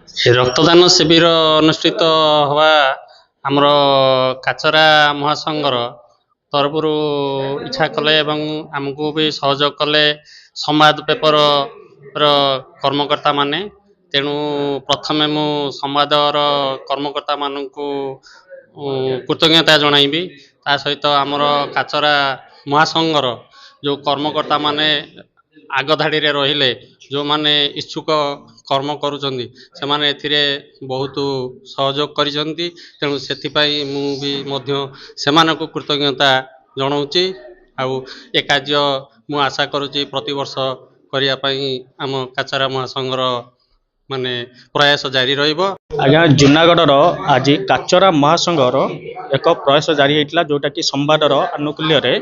ଏ ରକ୍ତଦାନ ଶିବିର ଅନୁଷ୍ଠିତ ହେବା ଆମର କାଚରା ମହାସଂଘର ତରଫରୁ ଇଚ୍ଛା କଲେ ଏବଂ ଆମକୁ ବି ସହଯୋଗ କଲେ ସମ୍ବାଦ ପେପରର କର୍ମକର୍ତ୍ତାମାନେ। ତେଣୁ ପ୍ରଥମେ ମୁଁ ସମ୍ବାଦର କର୍ମକର୍ତ୍ତାମାନଙ୍କୁ କୃତଜ୍ଞତା ଜଣାଇବି। ତା ସହିତ ଆମର କାଚରା ମହାସଂଘର ଯେଉଁ କର୍ମକର୍ତ୍ତାମାନେ ଆଗ ଧାଡ଼ିରେ ରହିଲେ, ଯେଉଁମାନେ ଇଚ୍ଛୁକ କର୍ମ କରୁଛନ୍ତି, ସେମାନେ ଏଥିରେ ବହୁତ ସହଯୋଗ କରିଛନ୍ତି। ତେଣୁ ସେଥିପାଇଁ ମୁଁ ବି ମଧ୍ୟ ସେମାନଙ୍କୁ କୃତଜ୍ଞତା ଜଣାଉଛି। ଆଉ ଏ କାର୍ଯ୍ୟ ମୁଁ ଆଶା କରୁଛି ପ୍ରତିବର୍ଷ କରିବା ପାଇଁ ଆମ କାଚରା ମହାସଂଘର ମାନେ ପ୍ରୟାସ ଜାରି ରହିବ। ଆଜ୍ଞା, ଜୁନାଗଡ଼ର ଆଜି କାଚରା ମହାସଂଘର ଏକ ପ୍ରୟାସ ଜାରି ହେଇଥିଲା, ଯେଉଁଟାକି ସମ୍ବାଦର ଆନୁକୂଲ୍ୟରେ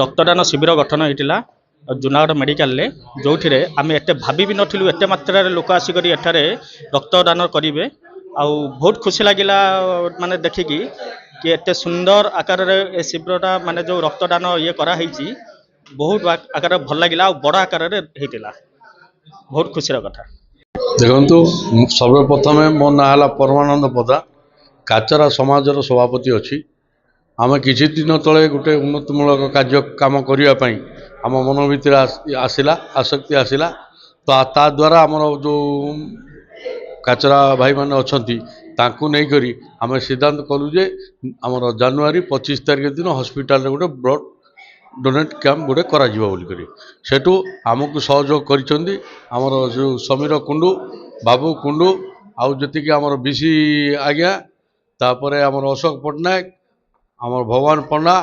ରକ୍ତଦାନ ଶିବିର ଗଠନ ହେଇଥିଲା ଜୁନାଗଡ଼ ମେଡ଼ିକାଲରେ, ଯେଉଁଥିରେ ଆମେ ଏତେ ଭାବି ବି ନଥିଲୁ ଏତେ ମାତ୍ରାରେ ଲୋକ ଆସିକରି ଏଠାରେ ରକ୍ତଦାନ କରିବେ। ଆଉ ବହୁତ ଖୁସି ଲାଗିଲା ମାନେ ଦେଖିକି କି ଏତେ ସୁନ୍ଦର ଆକାରରେ ଏ ଶିବିରଟା, ମାନେ ଯେଉଁ ରକ୍ତଦାନ ଇଏ କରାହେଇଛି, ବହୁତ ଆକାରରେ ଭଲ ଲାଗିଲା ଆଉ ବଡ଼ ଆକାରରେ ହେଇଥିଲା, ବହୁତ ଖୁସିର କଥା। ଦେଖନ୍ତୁ, ସର୍ବପ୍ରଥମେ ମୋ ନାଁ ହେଲା ପରମାନନ୍ଦ ପଦା, କାଚରା ସମାଜର ସଭାପତି ଅଛି। ଆମେ କିଛି ଦିନ ତଳେ ଗୋଟେ ଉନ୍ନତିମୂଳକ କାର୍ଯ୍ୟ କାମ କରିବା ପାଇଁ ଆମ ମନ ଭିତରେ ଆସିଲା, ଆସକ୍ତି ଆସିଲା। ତ ତା ଦ୍ୱାରା ଆମର ଯେଉଁ କାଚରା ଭାଇମାନେ ଅଛନ୍ତି, ତାଙ୍କୁ ନେଇକରି ଆମେ ସିଦ୍ଧାନ୍ତ କଲୁ ଯେ ଆମର ଜାନୁଆରୀ 25 ତାରିଖ ଦିନ ହସ୍ପିଟାଲରେ ଗୋଟେ ବ୍ଲଡ଼ ଡୋନେଟ୍ କ୍ୟାମ୍ପ ଗୋଟେ କରାଯିବ ବୋଲିକରି। ସେଠୁ ଆମକୁ ସହଯୋଗ କରିଛନ୍ତି ଆମର ଯେଉଁ ସମୀର କୁଣ୍ଡୁ, ବାବୁ କୁଣ୍ଡୁ, ଆଉ ଯେତିକି ଆମର ବିସି ଆଜ୍ଞା, ତାପରେ ଆମର ଅଶୋକ ପଟ୍ଟନାୟକ, ଆମର ଭଗବାନ ପଣ୍ଡା,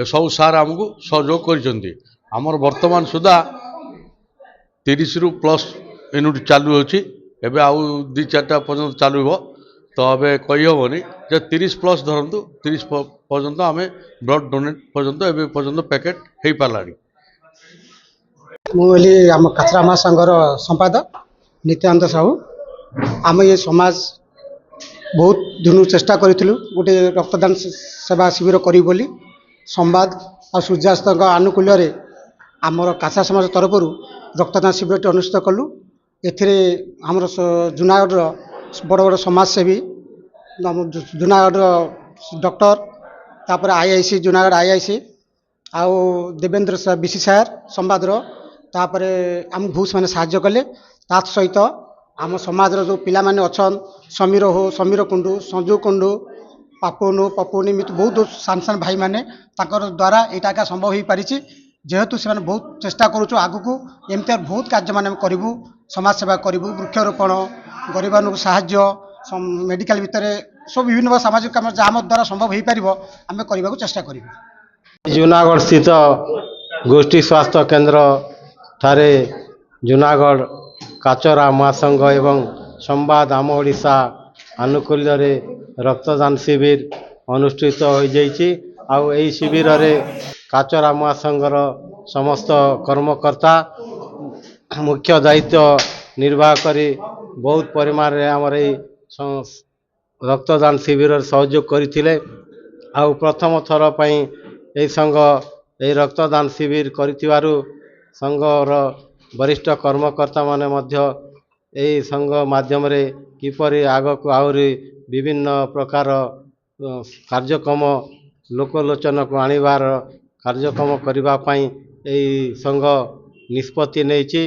ଏସବୁ ସାର୍ ଆମକୁ ସହଯୋଗ କରିଛନ୍ତି। ଆମର ବର୍ତ୍ତମାନ ସୁଦ୍ଧା 30ରୁ ପ୍ଲସ୍ ୟୁନିଟ୍ ଚାଲୁଅଛି। ଏବେ ଆଉ 2 4ଟା ପର୍ଯ୍ୟନ୍ତ ଚାଲିବ, ତ ଏବେ କହିହେବନି ଯେ 30 ପ୍ଲସ୍ ଧରନ୍ତୁ, 30 ପର୍ଯ୍ୟନ୍ତ ଆମେ ବ୍ଲଡ଼ ଡୋନେଟ୍ ପର୍ଯ୍ୟନ୍ତ ଏବେ ପର୍ଯ୍ୟନ୍ତ ପ୍ୟାକେଟ୍ ହେଇପାରିଲାଣି। ମୁଁ ହେଲି ଆମ କାଚରା ମହାସଂଘର ସମ୍ପାଦକ ନିତ୍ୟାନନ୍ଦ ସାହୁ। ଆମେ ଏ ସମାଜ ବହୁତ ଦିନରୁ ଚେଷ୍ଟା କରିଥିଲୁ ଗୋଟେ ରକ୍ତଦାନ ସେବା ଶିବିର କରିବୁ ବୋଲି। ସମ୍ବାଦ ଆଉ ସୂର୍ଯ୍ୟାସ୍ତଙ୍କ ଆନୁକୂଲ୍ୟରେ ଆମର କାଚରା ସମାଜ ତରଫରୁ ରକ୍ତଦାନ ଶିବିରଟି ଅନୁଷ୍ଠିତ କଲୁ। ଏଥିରେ ଆମର ଜୁନାଗଡ଼ର ବଡ଼ ବଡ଼ ସମାଜସେବୀ, ଆମ ଜୁନାଗଡ଼ର ଡକ୍ଟର, ତାପରେ I I C, Junagarh I I C ଆଉ ଦେବେନ୍ଦ୍ର ବିସି ସାର୍ ସମ୍ବାଦର, ତାପରେ ଆମକୁ ବହୁତ ସେମାନେ ସାହାଯ୍ୟ କଲେ। ତା ସହିତ ଆମ ସମାଜର ଯେଉଁ ପିଲାମାନେ ଅଛନ୍, ସମୀର ହଉ, ସମୀର କୁଣ୍ଡୁ, ସଞ୍ଜୁ କୁଣ୍ଡୁ, ପାପୁନୁ, ପପୁନି, ଏମିତି ବହୁତ ସାନ ସାନ ଭାଇମାନେ, ତାଙ୍କର ଦ୍ୱାରା ଏଇଟା ଏକା ସମ୍ଭବ ହୋଇପାରିଛି। ଯେହେତୁ ସେମାନେ ବହୁତ ଚେଷ୍ଟା କରୁଛୁ, ଆଗକୁ ଏମିତି ବହୁତ କାର୍ଯ୍ୟମାନେ ଆମେ କରିବୁ, ସମାଜ ସେବା କରିବୁ, ବୃକ୍ଷରୋପଣ, ଗରିବମାନଙ୍କୁ ସାହାଯ୍ୟ, ମେଡ଼ିକାଲ ଭିତରେ ସବୁ ବିଭିନ୍ନ ପ୍ରକାର ସାମାଜିକ କାମ ଯାହା ଆମ ଦ୍ୱାରା ସମ୍ଭବ ହୋଇପାରିବ ଆମେ କରିବାକୁ ଚେଷ୍ଟା କରିବୁ। ଜୁନାଗଡ଼ ସ୍ଥିତ ଗୋଷ୍ଠୀ ସ୍ୱାସ୍ଥ୍ୟ କେନ୍ଦ୍ର ଠାରେ ଜୁନାଗଡ଼ କାଚରା ମହାସଂଘ ଏବଂ ସମ୍ବାଦ ଆମ ଓଡ଼ିଶା ଆନୁକୂଲ୍ୟରେ ରକ୍ତଦାନ ଶିବିର ଅନୁଷ୍ଠିତ ହୋଇଯାଇଛି। ଆଉ ଏହି ଶିବିରରେ କାଚରା ମହାସଂଘର ସମସ୍ତ କର୍ମକର୍ତ୍ତା ମୁଖ୍ୟ ଦାୟିତ୍ୱ ନିର୍ବାହ କରି ବହୁତ ପରିମାଣରେ ଆମର ଏହି ରକ୍ତଦାନ ଶିବିରରେ ସହଯୋଗ କରିଥିଲେ। ଆଉ ପ୍ରଥମ ଥର ପାଇଁ ଏହି ସଂଘ ଏହି ରକ୍ତଦାନ ଶିବିର କରିଥିବାରୁ ସଂଘର ବରିଷ୍ଠ କର୍ମକର୍ତ୍ତାମାନେ ମଧ୍ୟ ଏହି ସଂଘ ମାଧ୍ୟମରେ କିପରି ଆଗକୁ ଆହୁରି ବିଭିନ୍ନ ପ୍ରକାର କାର୍ଯ୍ୟକ୍ରମ ଲୋକଲୋଚନକୁ ଆଣିବାର କାର୍ଯ୍ୟକ୍ରମ କରିବା ପାଇଁ ଏହି ସଂଘ ନିଷ୍ପତ୍ତି ନେଇଛି।